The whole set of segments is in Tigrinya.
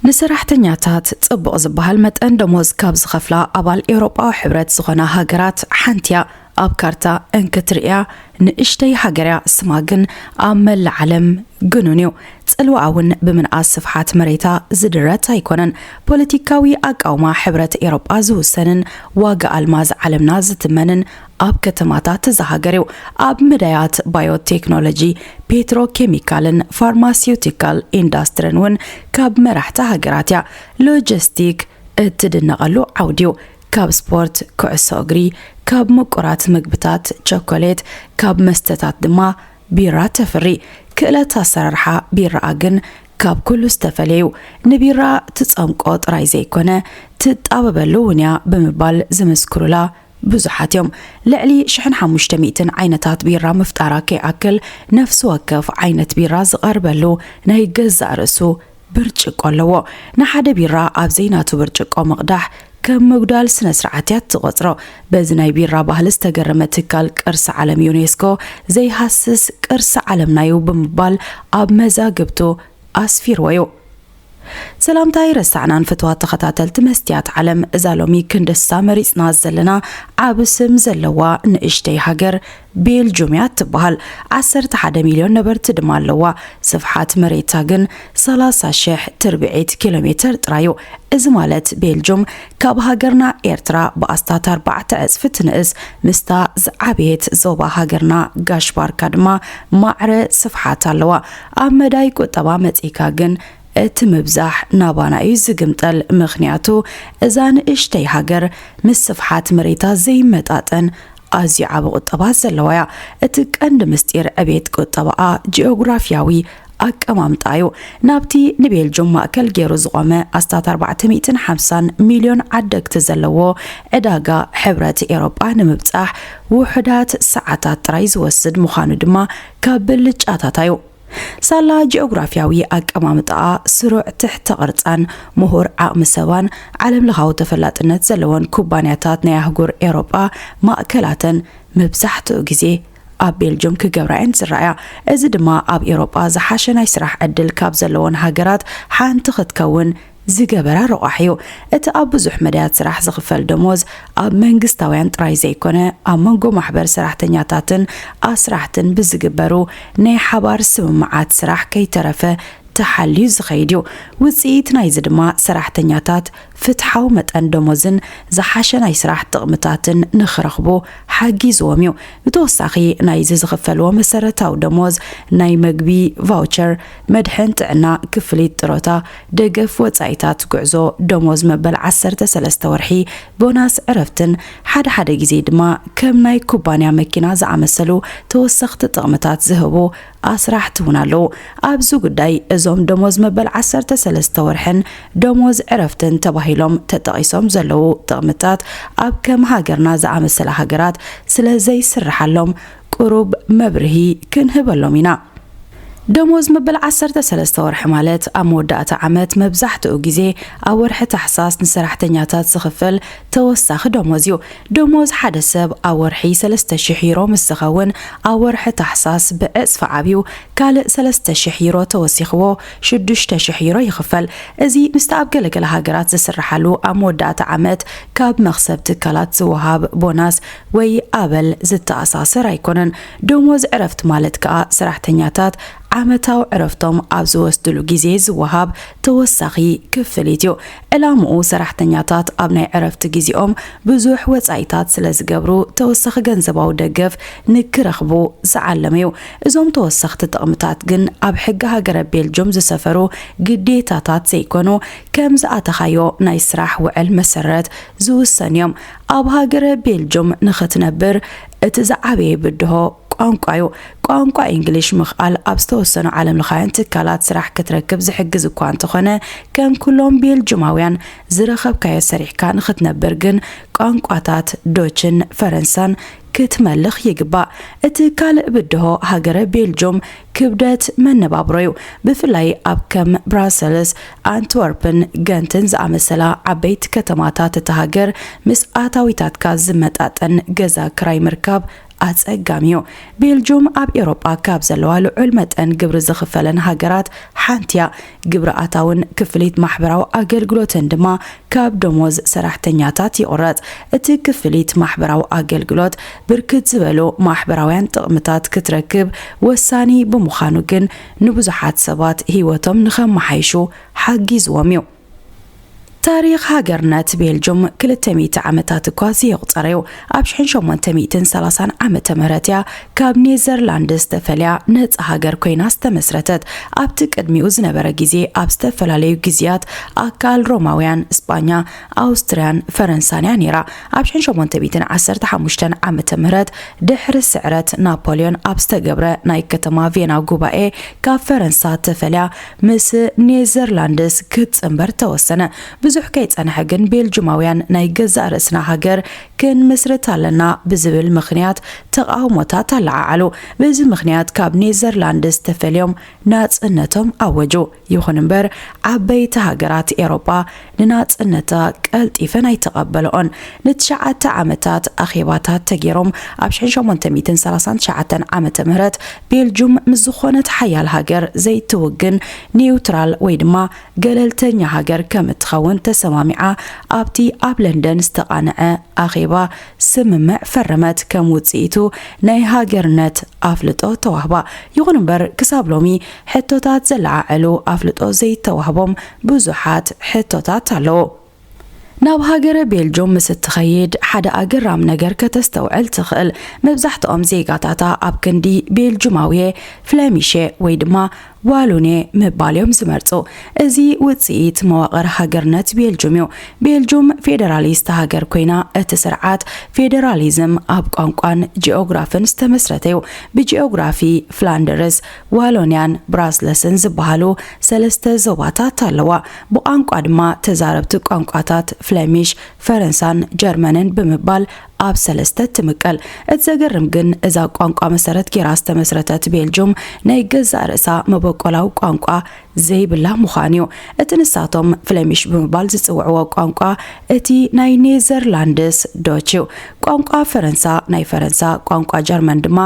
ንሰራሕተኛታት ጽቡቕ ዝበሃል መጠን ደሞዝ ካብ ዝኸፍላ ኣባል ኤውሮጳዊ ሕብረት ዝኾና ሃገራት ሓንቲ እያ። ኣብ ካርታ እንክትርእያ ንእሽተይ ሃገር እያ፣ ስማ ግን ኣብ መላእ ዓለም ግኑን እዩ። ጽልዋኣ እውን ብምንኣስ ስፍሓት መሬታ ዝድረት ኣይኮነን። ፖለቲካዊ ኣቃውማ ሕብረት ኤውሮጳ ዝውሰንን ዋጋ ኣልማዝ ዓለምና ዝትመንን ኣብ ከተማታት እዛ ሃገር እዩ። ኣብ መዳያት ባዮቴክኖሎጂ፣ ፔትሮኬሚካልን ፋርማሲውቲካል ኢንዳስትርን እውን ካብ መራሕቲ ሃገራት እያ። ሎጂስቲክ እትድነቐሉ ዓውዲ እዩ። ካብ ስፖርት፣ ኩዕሶ እግሪ፣ ካብ ምቁራት ምግብታት፣ ቸኮሌት፣ ካብ መስተታት ድማ ቢራ ተፍሪ። ክእለት ኣሰራርሓ ቢራኣ ግን ካብ ኩሉ ዝተፈለየ እዩ። ንቢራ ትጸምቆ ጥራይ ዘይኮነ፣ ትጣበበሉ እውን እያ ብምባል ዝምስክሩላ ብዙሓት እዮም። ልዕሊ ሽሕን ሓሙሽተ ሚእትን ዓይነታት ቢራ ምፍጣራ ከይኣክል፣ ነፍሲ ወከፍ ዓይነት ቢራ ዝቐርበሉ ናይ ገዛእ ርእሱ ብርጭቆ ኣለዎ። ንሓደ ቢራ ኣብ ዘይናቱ ብርጭቆ ምቕዳሕ ከም ምጉዳል ስነ ስርዓት እያ ትቖጽሮ። በዚ ናይ ቢራ ባህሊ ዝተገረመ ትካል ቅርሲ ዓለም ዩኔስኮ፣ ዘይሃስስ ቅርሲ ዓለምና እዩ ብምባል ኣብ መዛግብቱ ኣስፊርዎ እዩ። ሰላምታ ኣይረሳዕናን ፍትዋት ተኸታተልቲ መስትያት ዓለም። እዛ ሎሚ ክንድሳ መሪጽና ዘለና ዓቢ ስም ዘለዋ ንእሽተይ ሃገር ቤልጁም እያ ትበሃል። ዓሰርተ ሓደ ሚልዮን ነበርቲ ድማ ኣለዋ። ስፍሓት መሬታ ግን ሰላሳ ሽሕ ትርብዒት ኪሎ ሜተር ጥራይ እዩ። እዚ ማለት ቤልጁም ካብ ሃገርና ኤርትራ ብኣስታት ኣርባዕተ ዕጽፊ ትንእስ። ምስታ ዝዓበየት ዞባ ሃገርና ጋሽ ባርካ ድማ ማዕረ ስፍሓት ኣለዋ። ኣብ መዳይ ቁጠባ መጺእካ ግን እቲ ምብዛሕ ናባና እዩ ዝግምጠል። ምኽንያቱ እዛ ንእሽተይ ሃገር ምስ ስፍሓት መሬታ ዘይመጣጠን ኣዝዩ ዓቢ ቁጠባ ዘለዋ እያ። እቲ ቀንዲ ምስጢር ዕቤት ቁጠባኣ ጂኦግራፊያዊ ኣቀማምጣ እዩ። ናብቲ ንቤልጁም ማእከል ገይሩ ዝቖመ ኣስታት ኣርባዕተ ሚእትን ሓምሳን ሚልዮን ዓደግቲ ዘለዎ ዕዳጋ ሕብረት ኤውሮጳ ንምብጻሕ ውሑዳት ሰዓታት ጥራይ ዝወስድ ምዃኑ ድማ ካብ ብልጫታታ እዩ። ሳላ ጂኦግራፊያዊ ኣቀማምጣኣ ስሩዕ ትሕተ ቅርጻን ምሁር ዓቕሚ ሰባን ዓለምለኻዊ ተፈላጥነት ዘለወን ኩባንያታት ናይ ኣህጉር ኤውሮጳ ማእከላተን መብዛሕትኡ ግዜ ኣብ ቤልጁም ክገብራ እየን ዝረኣያ። እዚ ድማ ኣብ ኤውሮጳ ዝሓሸ ናይ ስራሕ ዕድል ካብ ዘለወን ሃገራት ሓንቲ ክትከውን ዝገበራ ረቋሒ እዩ። እቲ ኣብ ብዙሕ መዳያት ስራሕ ዝኽፈል ደሞዝ ኣብ መንግስታውያን ጥራይ ዘይኮነ፣ ኣብ መንጎ ማሕበር ሰራሕተኛታትን ኣስራሕትን ብዝግበሩ ናይ ሓባር ስምምዓት ስራሕ ከይተረፈ ተሓልዩ ዝኸይድ እዩ። ውጽኢት ናይዚ ድማ ሰራሕተኛታት ፍትሓዊ መጠን ደሞዝን ዝሓሸ ናይ ስራሕ ጥቕምታትን ንኽረኽቡ ሓጊዝዎም እዩ። ብተወሳኺ ናይዚ ዝኽፈልዎ መሰረታዊ ደሞዝ፣ ናይ መግቢ ቫውቸር፣ መድሕን ጥዕና፣ ክፍሊት ጥሮታ፣ ደገፍ ወጻኢታት ጉዕዞ፣ ደሞዝ መበል ዓሰርተ ሰለስተ ወርሒ፣ ቦናስ ዕረፍትን ሓደ ሓደ ግዜ ድማ ከም ናይ ኩባንያ መኪና ዝኣመሰሉ ተወሰኽቲ ጥቕምታት ዝህቡ ኣስራሕቲ እውን ኣለዉ። ኣብዚ ጉዳይ እዞም ደሞዝ መበል ዓሰርተ ሰለስተ ወርሕን ደሞዝ ዕረፍትን ተባሂሎም ተጠቒሶም ዘለዉ ጥቕምታት ኣብ ከም ሃገርና ዝኣመሰላ ሃገራት ስለ ዘይስርሓሎም ቁሩብ መብርሂ ክንህበሎም ኢና። ደሞዝ መበል ዓሰርተ ሰለስተ ወርሒ ማለት ኣብ መወዳእታ ዓመት መብዛሕትኡ ግዜ ኣብ ወርሒ ታሕሳስ ንሰራሕተኛታት ዝኽፈል ተወሳኺ ደሞዝ እዩ። ደሞዝ ሓደ ሰብ ኣብ ወርሒ ሰለስተ ሽሕ ዩሮ ምስ ዝኸውን፣ ኣብ ወርሒ ታሕሳስ ብዕጽፊ ዓብዩ ካልእ ሰለስተ ሽሕ ዩሮ ተወሲኽዎ ሽዱሽተ ሽሕ ዩሮ ይኽፈል። እዚ ምስቲ ኣብ ገለገለ ሃገራት ዝስርሓሉ ኣብ መወዳእታ ዓመት ካብ መኽሰብ ትካላት ዝወሃብ ቦናስ ወይ ኣበል ዝተኣሳሰር ኣይኮነን። ደሞዝ ዕረፍቲ ማለት ከኣ ሰራሕተኛታት ዓመታዊ ዕረፍቶም ኣብ ዝወስድሉ ግዜ ዝወሃብ ተወሳኺ ክፍሊት እዩ። ዕላምኡ ሰራሕተኛታት ኣብ ናይ ዕረፍቲ ግዜኦም ብዙሕ ወጻኢታት ስለ ዝገብሩ ተወሳኺ ገንዘባዊ ደገፍ ንክረኽቡ ዝዓለመ እዩ። እዞም ተወሰኽቲ ጥቕምታት ግን ኣብ ሕጊ ሃገረ ቤልጁም ዝሰፈሩ ግዴታታት ዘይኮኑ፣ ከም ዝኣተኻዮ ናይ ስራሕ ውዕል መሰረት ዝውሰን እዮም። ኣብ ሃገረ ቤልጁም ንኽትነብር እቲ ዝዓበየ ብድሆ ቋንቋ እዩ። ቋንቋ እንግሊሽ ምኽኣል ኣብ ዝተወሰኑ ዓለምለኻውያን ትካላት ስራሕ ክትረክብ ዝሕግዝ እኳ እንተኾነ፣ ከም ኩሎም ቤልጁማውያን ዝረኸብካዮ ሰሪሕካ ንኽትነብር ግን ቋንቋታት ዶችን ፈረንሳን ክትመልኽ ይግባእ። እቲ ካልእ ብድሆ ሃገረ ቤልጁም ክብደት መነባብሮ እዩ። ብፍላይ ኣብ ከም ብራሰልስ፣ ኣንትወርፕን ገንትን ዝኣመሰላ ዓበይቲ ከተማታት እታ ሃገር ምስ ኣታዊታትካ ዝመጣጠን ገዛ ክራይ ምርካብ ኣጸጋሚ እዩ። ቤልጁም ኣብ ኤውሮጳ ካብ ዘለዋ ልዑል መጠን ግብሪ ዝኽፈለን ሃገራት ሓንቲ እያ። ግብሪ ኣታውን ክፍሊት ማሕበራዊ ኣገልግሎትን ድማ ካብ ደሞዝ ሰራሕተኛታት ይቑረጽ። እቲ ክፍሊት ማሕበራዊ ኣገልግሎት ብርክት ዝበሉ ማሕበራውያን ጥቕምታት ክትረክብ ወሳኒ ብምዃኑ ግን ንብዙሓት ሰባት ህይወቶም ንኸመሓይሹ ሓጊዝዎም እዩ። ታሪኽ ሃገርነት ቤልጁም ክልተ ሚእቲ ዓመታት እኳ ዘየቑጸረ እዩ። ኣብ ሽሕን ሸሞንተ ሚእትን ሰላሳን ዓመተ ምህረት እያ ካብ ኔዘርላንድስ ተፈልያ ነጻ ሃገር ኮይና ዝተመስረተት። ኣብቲ ቅድሚኡ ዝነበረ ግዜ ኣብ ዝተፈላለዩ ግዜያት ኣካል ሮማውያን፣ ስጳኛ፣ ኣውስትርያን ፈረንሳን እያ ነይራ። ኣብ ሽሕን ሸሞንተ ሚእትን ዓሰርተ ሓሙሽተን ዓመተ ምህረት ድሕሪ ስዕረት ናፖልዮን ኣብ ዝተገብረ ናይ ከተማ ቬና ጉባኤ ካብ ፈረንሳ ተፈልያ ምስ ኔዘርላንድስ ክትጽንበር ተወሰነ። ብዙሕ ከይጸንሐ ግን ቤልጁማውያን ናይ ገዛእ ርእስና ሃገር ክንምስርት ኣለና ብዝብል ምኽንያት ተቓውሞታት ኣለዓዓሉ። በዚ ምኽንያት ካብ ኔዘርላንድስ ተፈልዮም ናጽነቶም ኣወጁ። ይኹን እምበር ዓበይቲ ሃገራት ኤውሮጳ ንናጽነታ ቀልጢፈን ኣይተቐበልኦን። ንትሽዓተ ዓመታት ኣኼባታት ተገይሮም ኣብ ሽሕን ሸሞንተ ሚእትን ሰላሳን ትሽዓተን ዓመተ ምህረት ቤልጁም ምስ ዝኾነት ሓያል ሃገር ዘይትውግን ኒውትራል ወይ ድማ ገለልተኛ ሃገር ከም እትኸውን ተሰማሚዓ ኣብቲ ኣብ ለንደን ዝተቓንዐ ኣኼባ ስምምዕ ፈረመት። ከም ውጽኢቱ ናይ ሃገርነት ኣፍልጦ ተዋህባ። ይኹን እምበር ክሳብ ሎሚ ሕቶታት ዘለዓዕሉ ኣፍልጦ ዘይተዋህቦም ብዙሓት ሕቶታት ኣለዉ። ናብ ሃገረ ቤልጁም ምስ እትኸይድ ሓደ ኣገራም ነገር ከተስተውዕል ትኽእል። መብዛሕትኦም ዜጋታታ ኣብ ክንዲ ቤልጁማውየ፣ ፍለሚሸ ወይ ድማ ዋሉኔ ምባል እዮም ዝመርጹ። እዚ ውጽኢት መዋቕር ሃገርነት ቤልጁም እዩ። ቤልጁም ፌደራሊስት ሃገር ኮይና፣ እቲ ስርዓት ፌደራሊዝም ኣብ ቋንቋን ጂኦግራፍን ዝተመስረተ እዩ። ብጂኦግራፊ ፍላንደርስ፣ ዋሎንያን ብራስለስን ዝበሃሉ ሰለስተ ዞባታት ኣለዋ። ብቋንቋ ድማ ተዛረብቲ ቋንቋታት ፍለሚሽ፣ ፈረንሳን ጀርመንን ብምባል ኣብ ሰለስተ ትምቀል። እቲ ዘገርም ግን እዛ ቋንቋ መሰረት ጌራ ዝተመስረተት ቤልጁም ናይ ገዛእ ርእሳ መበቆላዊ ቋንቋ ዘይብላ ምዃን እዩ። እቲ ንሳቶም ፍለሚሽ ብምባል ዝጽውዕዎ ቋንቋ እቲ ናይ ኔዘርላንድስ ዶች እዩ። ቋንቋ ፈረንሳ ናይ ፈረንሳ፣ ቋንቋ ጀርመን ድማ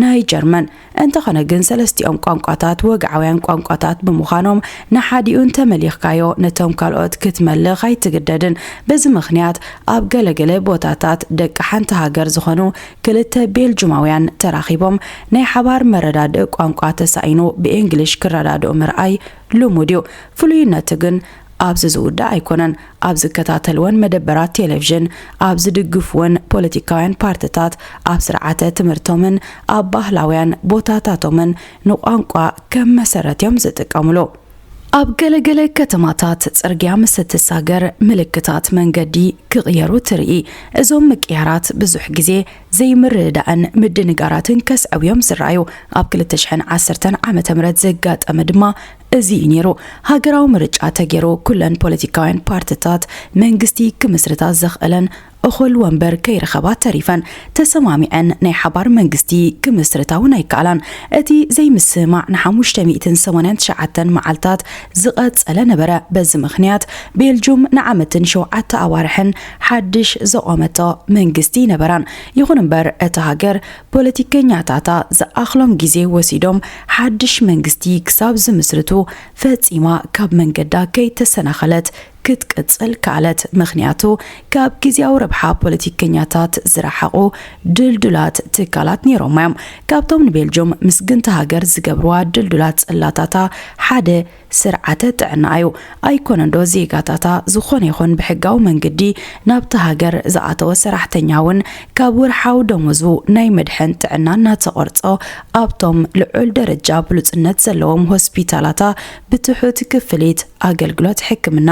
ናይ ጀርመን። እንተኾነ ግን ሰለስቲኦም ቋንቋታት ወግዓውያን ቋንቋታት ብምዃኖም ንሓዲኡ እንተመሊኽካዮ ነቶም ካልኦት ክትመልኽ ኣይትግደድን። በዚ ምኽንያት ኣብ ገለገለ ቦታታት ደቂ ሓንቲ ሃገር ዝኾኑ ክልተ ቤልጁማውያን ተራኺቦም ናይ ሓባር መረዳድእ ቋንቋ ተሳኢኑ ብኤንግሊሽ ክረዳድኡ ምርኣይ ልሙድ እዩ። ፍሉይነቱ ግን ኣብዚ ዝውዳእ ኣይኮነን። ኣብ ዝከታተልወን መደበራት ቴሌቪዥን፣ ኣብ ዝድግፍወን ፖለቲካውያን ፓርትታት፣ ኣብ ስርዓተ ትምህርቶምን ኣብ ባህላውያን ቦታታቶምን ንቋንቋ ከም መሰረት እዮም ዝጥቀምሉ። ኣብ ገለገለ ከተማታት ጽርግያ ምስ እትሳገር ምልክታት መንገዲ ክቕየሩ ትርኢ። እዞም ምቅያራት ብዙሕ ግዜ ዘይምርድዳእን ምድንጋራትን ከስዕቡ እዮም ዝረኣዩ። ኣብ ክልተ ሽሕን ዓሰርተን ዓመተ ምህረት ዘጋጠመ ድማ እዚ እዩ ነይሩ። ሃገራዊ ምርጫ ተገይሩ፣ ኩለን ፖለቲካውያን ፓርትታት መንግስቲ ክምስርታ ዘኽእለን እኹል ወንበር ከይረኸባ ተሪፈን። ተሰማሚዐን ናይ ሓባር መንግስቲ ክምስርታ እውን ኣይከኣላን። እቲ ዘይምስምማዕ ንሓሙሽተ ሚእትን ሰማንያን ትሽዓተን መዓልታት ዝቐጸለ ነበረ። በዚ ምኽንያት ቤልጁም ንዓመትን ሸውዓተ ኣዋርሕን ሓድሽ ዘቖመቶ መንግስቲ ይነበራን። ይኹን እምበር እታ ሃገር ፖለቲከኛታታ ዝኣኽሎም ግዜ ወሲዶም ሓድሽ መንግስቲ ክሳብ ዝምስርቱ ፈጺማ ካብ መንገዳ ከይተሰናኸለት ክትቅጽል ከኣለት። ምኽንያቱ ካብ ግዜያዊ ረብሓ ፖለቲከኛታት ዝረሓቑ ድልዱላት ትካላት ነይሮማ እዮም። ካብቶም ንቤልጁም ምስግንቲ ሃገር ዝገብርዋ ድልዱላት ጽላታታ ሓደ ስርዓተ ጥዕና እዩ። ኣይኮነን ዶ ዜጋታታ ዝኾነ ይኹን ብሕጋዊ መንገዲ ናብታ ሃገር ዝኣተወ ሰራሕተኛ እውን ካብ ወርሓዊ ደሞዙ ናይ መድሕን ጥዕና እናተቖርጾ ኣብቶም ልዑል ደረጃ ብሉጽነት ዘለዎም ሆስፒታላታ ብትሑት ክፍሊት ኣገልግሎት ሕክምና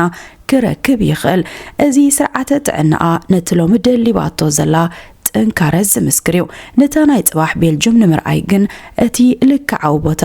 ክረክብ ይኽእል። እዚ ስርዓተ ጥዕናኣ ነቲ ሎሚ ደሊባቶ ዘላ ጥንካረ ዝምስክር እዩ። ነታ ናይ ጽባሕ ቤልጁም ንምርኣይ ግን እቲ ልክዓዊ ቦታ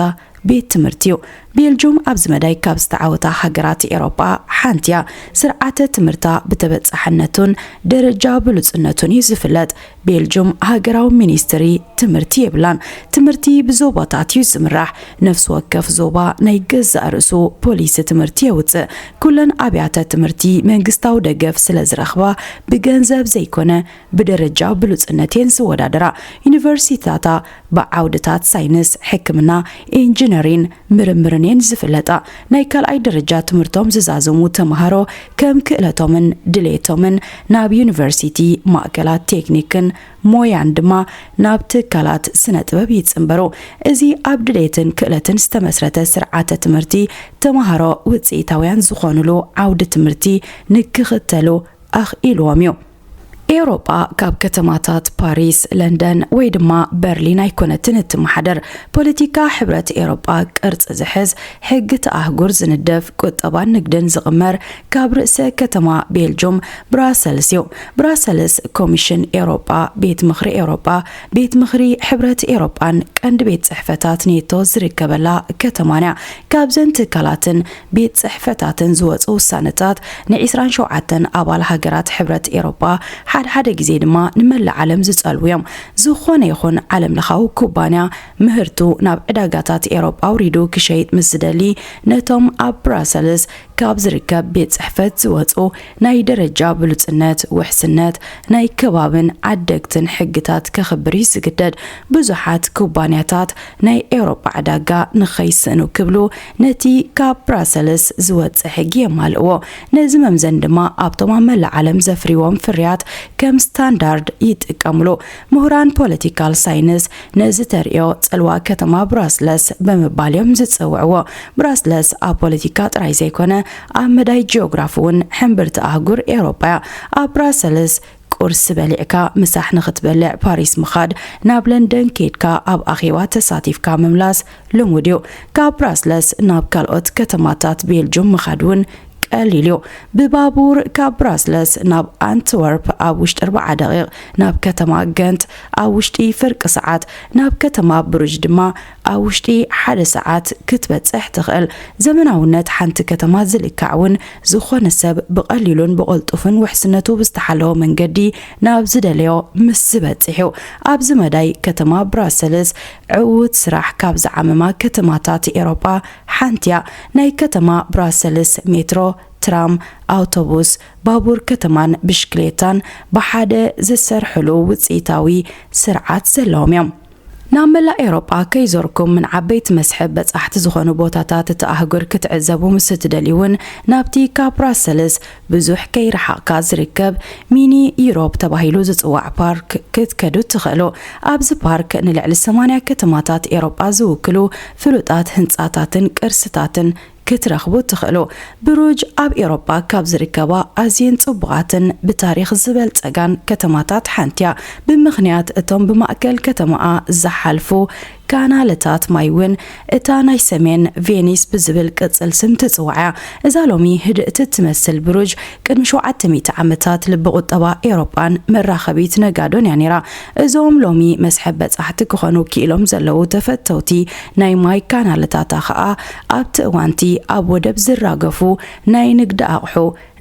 ቤት ትምህርቲ እዩ። ቤልጁም ኣብዚ መዳይ ካብ ዝተዓወታ ሃገራት ኤውሮጳ ሓንቲ እያ። ስርዓተ ትምህርታ ብተበጻሕነቱን ደረጃ ብሉጽነቱን እዩ ዝፍለጥ። ቤልጁም ሃገራዊ ሚኒስትሪ ትምህርቲ የብላን። ትምህርቲ ብዞባታት እዩ ዝምራሕ። ነፍሲ ወከፍ ዞባ ናይ ገዛእ ርእሱ ፖሊሲ ትምህርቲ የውጽእ። ኩለን ኣብያተ ትምህርቲ መንግስታዊ ደገፍ ስለ ዝረኽባ ብገንዘብ ዘይኮነ ብደረጃ ብሉጽነት እየን ዝወዳደራ። ዩኒቨርሲቲታታ ብዓውድታት ሳይንስ፣ ሕክምና፣ ኢንጂነሪን ምርምርን እየን ዝፍለጣ። ናይ ካልኣይ ደረጃ ትምህርቶም ዝዛዘሙ ተምሃሮ ከም ክእለቶምን ድሌቶምን ናብ ዩኒቨርሲቲ፣ ማእከላት ቴክኒክን ሞያን ድማ ናብ ትካላት ስነ ጥበብ ይጽንበሩ። እዚ ኣብ ድሌትን ክእለትን ዝተመስረተ ስርዓተ ትምህርቲ ተምሃሮ ውጽኢታውያን ዝኾኑሉ ዓውዲ ትምህርቲ ንክኽተሉ ኣኽኢልዎም እዩ። ኤውሮጳ ካብ ከተማታት ፓሪስ፣ ለንደን ወይ ድማ በርሊን ኣይኮነትን እትመሓደር። ፖለቲካ ሕብረት ኤውሮጳ ቅርጺ ዝሕዝ፣ ሕግቲ ኣህጉር ዝንደፍ፣ ቁጠባን ንግድን ዝቕመር ካብ ርእሰ ከተማ ቤልጁም ብራሰልስ እዩ። ብራሰልስ ኮሚሽን ኤውሮጳ፣ ቤት ምኽሪ ኤውሮጳ፣ ቤት ምኽሪ ሕብረት ኤውሮጳን ቀንዲ ቤት ጽሕፈታት ኔቶ ዝርከበላ ከተማን እያ። ካብዘን ትካላትን ቤት ጽሕፈታትን ዝወጹ ውሳነታት ን27 ኣባል ሃገራት ሕብረት ኤውሮጳ፣ ሓድሓደ ግዜ ድማ ንመላእ ዓለም ዝጸልዉ እዮም። ዝኾነ ይኹን ዓለምለኻዊ ኩባንያ ምህርቱ ናብ ዕዳጋታት ኤውሮጳ ኣውሪዱ ክሸይጥ ምስ ዝደሊ፣ ነቶም ኣብ ብራሰልስ ካብ ዝርከብ ቤት ጽሕፈት ዝወጹ ናይ ደረጃ ብሉጽነት፣ ውሕስነት፣ ናይ ከባብን ዓደግትን ሕግታት ከኽብር እዩ ዝግደድ። ብዙሓት ኩባንያታት ናይ ኤውሮጳ ዕዳጋ ንኸይስእኑ ክብሉ ነቲ ካብ ብራሰልስ ዝወጽእ ሕጊ የማልእዎ። ነዚ መምዘኒ ድማ ኣብቶም ኣብ መላእ ዓለም ዘፍርይዎም ፍርያት ከም ስታንዳርድ ይጥቀምሉ። ምሁራን ፖለቲካል ሳይንስ ነዚ ተርእዮ ጽልዋ ከተማ ብራስለስ ብምባል እዮም ዝጽውዕዎ። ብራስለስ ኣብ ፖለቲካ ጥራይ ዘይኮነ ኣብ መዳይ ጂኦግራፊ እውን ሕምብርቲ ኣህጉር ኤውሮጳ እያ። ኣብ ብራሰልስ ቁርሲ በሊዕካ ምሳሕ ንኽትበልዕ ፓሪስ ምኻድ፣ ናብ ለንደን ኬድካ ኣብ ኣኼባ ተሳቲፍካ ምምላስ ልሙድ እዩ። ካብ ብራስለስ ናብ ካልኦት ከተማታት ቤልጁም ምኻድ እውን ቀሊል እዩ። ብባቡር ካብ ብራስለስ ናብ ኣንትወርፕ ኣብ ውሽጢ ኣርብዓ ደቂቕ፣ ናብ ከተማ ገንት ኣብ ውሽጢ ፍርቂ ሰዓት፣ ናብ ከተማ ብሩጅ ድማ ኣብ ውሽጢ ሓደ ሰዓት ክትበጽሕ ትኽእል። ዘመናውነት ሓንቲ ከተማ ዝልካዕ እውን ዝኾነ ሰብ ብቐሊሉን ብቕልጡፍን ውሕስነቱ ብዝተሓለወ መንገዲ ናብ ዝደለዮ ምስ ዝበጽሕ እዩ። ኣብዚ መዳይ ከተማ ብራሰልስ ዕዉት ስራሕ ካብ ዝዓመማ ከተማታት ኤውሮጳ ሓንቲ እያ። ናይ ከተማ ብራሰልስ ሜትሮ፣ ትራም፣ ኣውቶቡስ፣ ባቡር ከተማን ብሽክሌታን ብሓደ ዝሰርሕሉ ውጽኢታዊ ስርዓት ዘለዎም እዮም። ናብ መላእ ኤውሮጳ ከይዞርኩም ምን ዓበይቲ መስሕብ በጻሕቲ ዝኾኑ ቦታታት እቲ ኣህጉር ክትዕዘቡ ምስ እትደልዩ እውን ናብቲ ካብ ብራሰልስ ብዙሕ ከይረሓቕካ ዝርከብ ሚኒ ዩሮፕ ተባሂሉ ዝጽዋዕ ፓርክ ክትከዱ ትኽእሉ። ኣብዚ ፓርክ ንልዕሊ ሰማንያ ከተማታት ኤውሮጳ ዝውክሉ ፍሉጣት ህንጻታትን ቅርስታትን ክትረኽቡ ትኽእሉ። ብሩጅ ኣብ ኤውሮጳ ካብ ዝርከባ ኣዝየን ጽቡቓትን ብታሪኽ ዝበልጸጋን ከተማታት ሓንቲ እያ። ብምኽንያት እቶም ብማእከል ከተማኣ ዝሓልፉ ካናልታት ማይ እውን እታ ናይ ሰሜን ቬኒስ ብዝብል ቅጽል ስም ትጽዋዕ እያ። እዛ ሎሚ ህድእቲ እትመስል ብሩጅ ቅድሚ ሸውዓተ ሚእቲ ዓመታት ልቢ ቁጠባ ኤውሮጳን መራኸቢት ነጋዶን እያ ነይራ። እዞም ሎሚ መስሕብ በጻሕቲ ክኾኑ ክኢሎም ዘለዉ ተፈተውቲ ናይ ማይ ካናልታታ ኸኣ ኣብቲ እዋንቲ ኣብ ወደብ ዝራገፉ ናይ ንግዲ ኣቕሑ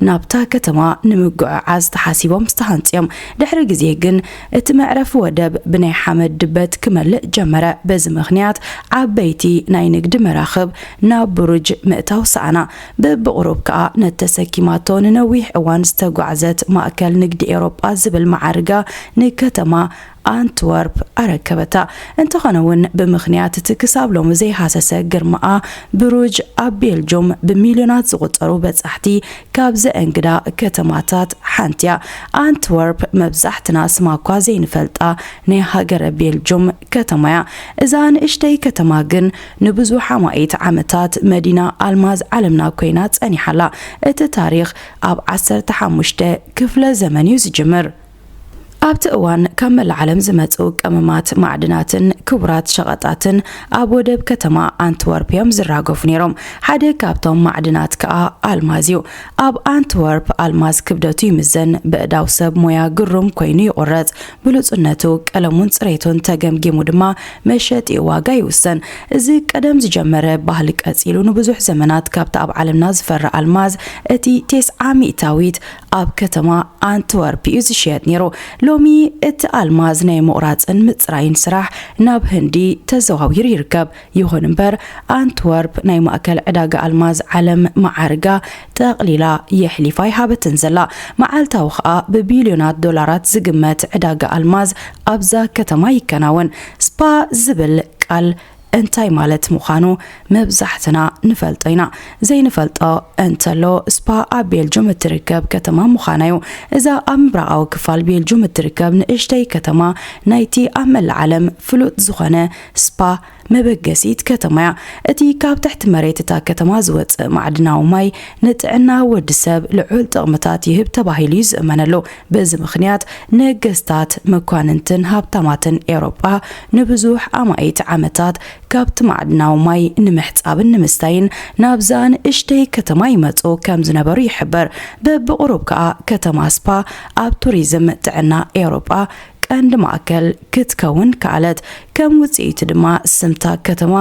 ናብታ ከተማ ንምጉዕዓዝ ተሓሲቦም ዝተሃንጹ እዮም። ድሕሪ ግዜ ግን እቲ መዕረፊ ወደብ ብናይ ሓመድ ድበት ክመልእ ጀመረ። በዚ ምኽንያት ዓበይቲ ናይ ንግዲ መራኽብ ናብ ብሩጅ ምእታው ሰኣና። ብብቕሩብ ከኣ ነቲ ተሰኪማቶ ንነዊሕ እዋን ዝተጓዕዘት ማእከል ንግዲ ኤውሮጳ ዝብል መዓርጋ ንከተማ ኣንትወርፕ ኣረከበታ። እንተኾነ እውን፣ ብምኽንያት እቲ ክሳብ ሎሚ ዘይሃሰሰ ግርማኣ፣ ብሩጅ ኣብ ቤልጁም ብሚልዮናት ዝቑጸሩ በጻሕቲ ካብ ዘእንግዳ ከተማታት ሓንቲ እያ። ኣንትወርፕ መብዛሕትና ስማ እኳ ዘይንፈልጣ ናይ ሃገረ ቤልጁም ከተማ እያ። እዛ ንእሽተይ ከተማ ግን ንብዙሕ ኣማኢት ዓመታት መዲና ኣልማዝ ዓለምና ኮይና ጸኒሓ ኣላ። እቲ ታሪኽ ኣብ ዓሰርተ ሓሙሽተ ክፍለ ዘመን እዩ ዝጅምር። ኣብቲ እዋን ካብ መላእ ዓለም ዝመጹ ቀመማት፣ ማዕድናትን ክቡራት ሸቐጣትን ኣብ ወደብ ከተማ ኣንትወርፕ እዮም ዝራገፉ ነይሮም። ሓደ ካብቶም ማዕድናት ከኣ ኣልማዝ እዩ። ኣብ ኣንትወርፕ ኣልማዝ ክብደቱ ይምዘን፣ ብእዳው ሰብ ሞያ ግሩም ኮይኑ ይቑረጽ፣ ብሉጽነቱ፣ ቀለሙን ጽሬቱን ተገምጊሙ ድማ መሸጢ ዋጋ ይውሰን። እዚ ቀደም ዝጀመረ ባህሊ ቀጺሉ ንብዙሕ ዘመናት ካብቲ ኣብ ዓለምና ዝፈሪ ኣልማዝ እቲ ተስዓ ሚእታዊት ኣብ ከተማ ኣንትወርፕ እዩ ዝሽየጥ ነይሩ። ሎሚ እቲ ኣልማዝ ናይ ምቑራጽን ምጽራይን ስራሕ ናብ ህንዲ ተዘዋዊሩ ይርከብ። ይኹን እምበር፣ ኣንትወርፕ ናይ ማእከል ዕዳጋ ኣልማዝ ዓለም መዓርጋ ጠቕሊላ የሕሊፋ ይሃበትን ዘላ። መዓልታዊ ኸኣ ብቢልዮናት ዶላራት ዝግመት ዕዳጋ ኣልማዝ ኣብዛ ከተማ ይከናወን። ስፓ ዝብል ቃል እንታይ ማለት ምዃኑ መብዛሕትና ንፈልጦ ኢና። ዘይንፈልጦ እንተሎ፣ ስፓ ኣብ ቤልጁም እትርከብ ከተማ ምዃና እዩ። እዛ ኣብ ምብራቓዊ ክፋል ቤልጁም እትርከብ ንእሽተይ ከተማ ናይቲ ኣብ መላእ ዓለም ፍሉጥ ዝኾነ ስፓ መበገሲት ከተማ እያ። እቲ ካብ ትሕቲ መሬት እታ ከተማ ዝወጽእ ማዕድናዊ ማይ ንጥዕና ወዲ ሰብ ልዑል ጥቕምታት ይህብ ተባሂሉ እዩ ዝእመነሉ። በዚ ምኽንያት ነገስታት፣ መኳንንትን ሃብታማትን ኤውሮጳ ንብዙሕ ኣማኢት ዓመታት ካብቲ ማዕድናዊ ማይ ንምሕጻብን ንምስታይን ናብዛ ንእሽተይ ከተማ ይመጹ ከም ዝነበሩ ይሕበር። በብቕሩብ ከኣ ከተማ ስፓ ኣብ ቱሪዝም ጥዕና ኤውሮጳ ቀንዲ ማእከል ክትከውን ከኣለት። ከም ውጽኢቱ ድማ ስምታ ከተማ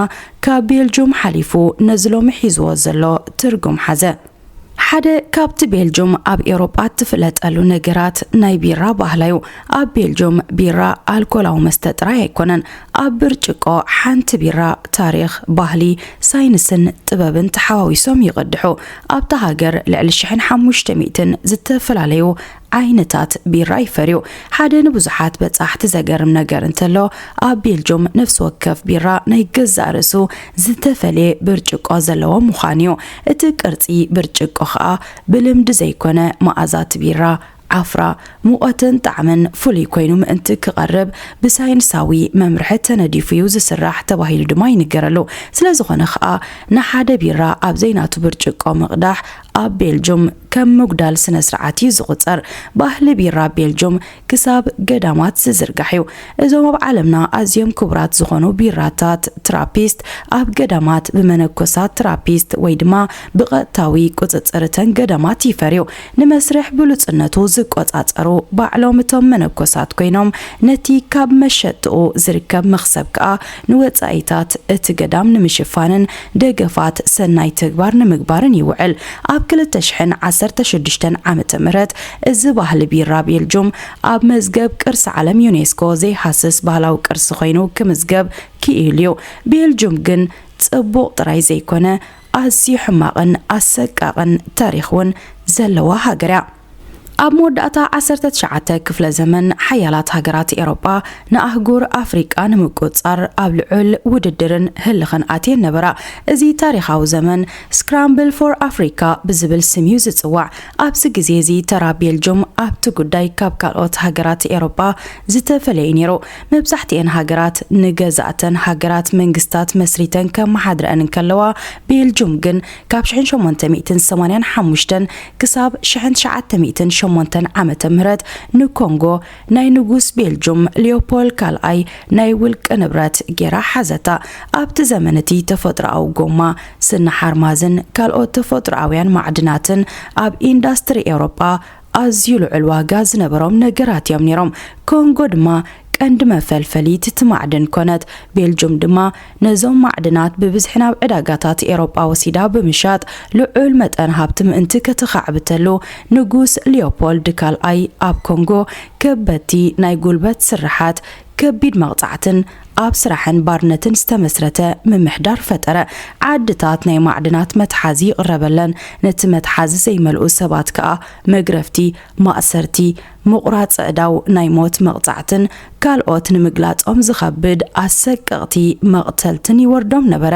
ካብ ቤልጁም ሓሊፉ ነዚ ሎሚ ሒዝዎ ዘሎ ትርጉም ሓዘ። ሓደ ካብቲ ቤልጁም ኣብ ኤውሮጳ እትፍለጠሉ ነገራት ናይ ቢራ ባህላ እዩ። ኣብ ቤልጁም ቢራ ኣልኮላዊ መስተ ጥራይ ኣይኮነን። ኣብ ብርጭቆ ሓንቲ ቢራ ታሪኽ፣ ባህሊ፣ ሳይንስን ጥበብን ተሓዋዊሶም ይቕድሑ። ኣብታ ሃገር ልዕሊ ሽሕን ሓሙሽተ ሚእትን ዝተፈላለዩ ዓይነታት ቢራ ይፈርዩ። ሓደ ንብዙሓት በጻሕቲ ዘገርም ነገር እንተሎ፣ ኣብ ቤልጁም ነፍሲ ወከፍ ቢራ ናይ ገዛእ ርእሱ ዝተፈልየ ብርጭቆ ዘለዎ ምዃኑ እዩ። እቲ ቅርጺ ብርጭቆ ኸኣ ብልምዲ ዘይኮነ፣ መኣዛት ቢራ፣ ዓፍራ፣ ሙቐትን ጣዕምን ፍሉይ ኮይኑ ምእንቲ ክቐርብ ብሳይንሳዊ መምርሒ ተነዲፉ እዩ ዝስራሕ ተባሂሉ ድማ ይንገረሉ። ስለ ዝኾነ ኸኣ ንሓደ ቢራ ኣብ ዘይናቱ ብርጭቆ ምቕዳሕ ኣብ ቤልጁም ከም ምጉዳል ስነ ስርዓት እዩ ዝቑጸር። ባህሊ ቢራ ቤልጁም ክሳብ ገዳማት ዝዝርጋሕ እዩ። እዞም ኣብ ዓለምና ኣዝዮም ክቡራት ዝኾኑ ቢራታት ትራፒስት ኣብ ገዳማት ብመነኮሳት ትራፒስት ወይ ድማ ብቐጥታዊ ቁጽጽር እተን ገዳማት ይፈርዩ። ንመስርሕ ብሉጽነቱ ዝቆጻጸሩ ባዕሎም እቶም መነኮሳት ኮይኖም ነቲ ካብ መሸጥኡ ዝርከብ መኽሰብ ከኣ ንወጻኢታት እቲ ገዳም ንምሽፋንን ደገፋት ሰናይ ተግባር ንምግባርን ይውዕል። ኣብ ክልተ ሽሕን ዓሰርተ ሽዱሽተን ዓመተ ምህረት እዚ ባህሊ ቢራ ቤልጁም ኣብ መዝገብ ቅርሲ ዓለም ዩኔስኮ ዘይሃስስ ባህላዊ ቅርሲ ኮይኑ ክምዝገብ ክኢሉ እዩ። ቤልጁም ግን ጽቡቕ ጥራይ ዘይኮነ ኣዝዩ ሕማቕን ኣሰቃቕን ታሪኽ እውን ዘለዋ ሃገር እያ። ኣብ መወዳእታ ዓሰርተ ትሽዓተ ክፍለ ዘመን ሓያላት ሃገራት ኤውሮጳ ንኣህጉር ኣፍሪቃ ንምቁጽጻር ኣብ ልዑል ውድድርን ህልኽን ኣትየን ነበራ። እዚ ታሪኻዊ ዘመን ስክራምብል ፎር ኣፍሪካ ብዝብል ስም እዩ ዝጽዋዕ። ኣብዚ ግዜ እዚ ተራ ቤልጁም ኣብቲ ጉዳይ ካብ ካልኦት ሃገራት ኤውሮጳ ዝተፈለየ እዩ ነይሩ። መብዛሕትኤን ሃገራት ንገዛእተን ሃገራት መንግስታት መስሪተን ከመሓድረአን እንከለዋ፣ ቤልጁም ግን ካብ ሽሕን ሸሞንተ ሚእትን ሰማንያን ሓሙሽተን ክሳብ ሽሕን ትሽዓተ ሚእትን ሸሞንተን ዓመተ ምህረት ንኮንጎ ናይ ንጉስ ቤልጁም ሊዮፖል ካልኣይ ናይ ውልቂ ንብረት ጌራ ሓዘታ። ኣብቲ ዘመን እቲ ተፈጥሮኣዊ ጎማ፣ ስኒ ሓርማዝን ካልኦት ተፈጥሮኣውያን ማዕድናትን ኣብ ኢንዳስትሪ ኤውሮጳ ኣዝዩ ልዑል ዋጋ ዝነበሮም ነገራት እዮም ነይሮም። ኮንጎ ድማ ቀንዲ መፈልፈሊት እቲ ማዕድን ኮነት። ቤልጁም ድማ ነዞም ማዕድናት ብብዝሒ ናብ ዕዳጋታት ኤውሮጳ ወሲዳ ብምሻጥ ልዑል መጠን ሃብቲ ምእንቲ ከተኻዕብተሉ፣ ንጉስ ሊዮፖልድ ካልኣይ ኣብ ኮንጎ ከበድቲ ናይ ጉልበት ስርሓት፣ ከቢድ መቕጻዕትን ኣብ ስራሕን ባርነትን ዝተመስረተ ምምሕዳር ፈጠረ። ዓድታት ናይ ማዕድናት መትሓዚ ይቕረበለን፣ ነቲ መትሓዚ ዘይመልኡ ሰባት ከኣ መግረፍቲ፣ ማእሰርቲ፣ ምቑራጽ ኣእዳው፣ ናይ ሞት መቕጻዕትን ካልኦት ንምግላጾም ዝኸብድ ኣሰቀቕቲ መቕተልትን ይወርዶም ነበረ።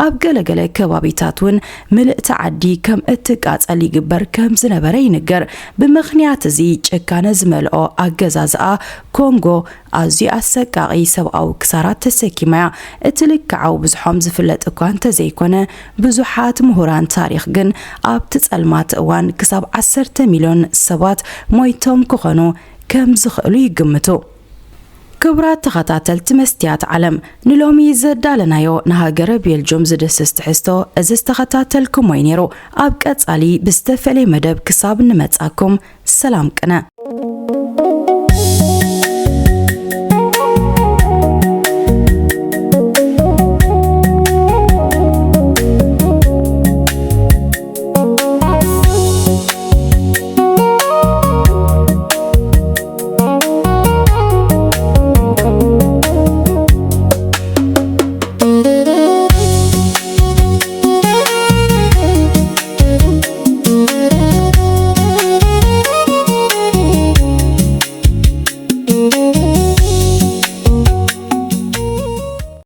ኣብ ገለገለ ከባቢታት እውን ምልእቲ ዓዲ ከም እትቃጸል ይግበር ከም ዝነበረ ይንገር። ብምኽንያት እዚ ጭካነ ዝመልኦ ኣገዛዝኣ ኮንጎ ኣዝዩ ኣሰቃቒ ሰብኣዊ ክሳራት ተሰኪማ እያ። እቲ ልክዓዊ ብዝሖም ዝፍለጥ እኳ እንተዘይኮነ፣ ብዙሓት ምሁራን ታሪኽ ግን ኣብቲ ጸልማት እዋን ክሳብ ዓሰርተ ሚልዮን ሰባት ሞይቶም ክኾኑ ከም ዝኽእሉ ይግምቱ። ክቡራት ተኸታተልቲ መስትያት ዓለም፣ ንሎሚ ዘዳለናዮ ንሃገረ ቤልጁም ዝድስስ ትሕዝቶ እዚ ዝተኸታተልኩሞ እዩ ነይሩ። ኣብ ቀጻሊ ብዝተፈለየ መደብ ክሳብ ንመጻኩም፣ ሰላም ቅነ።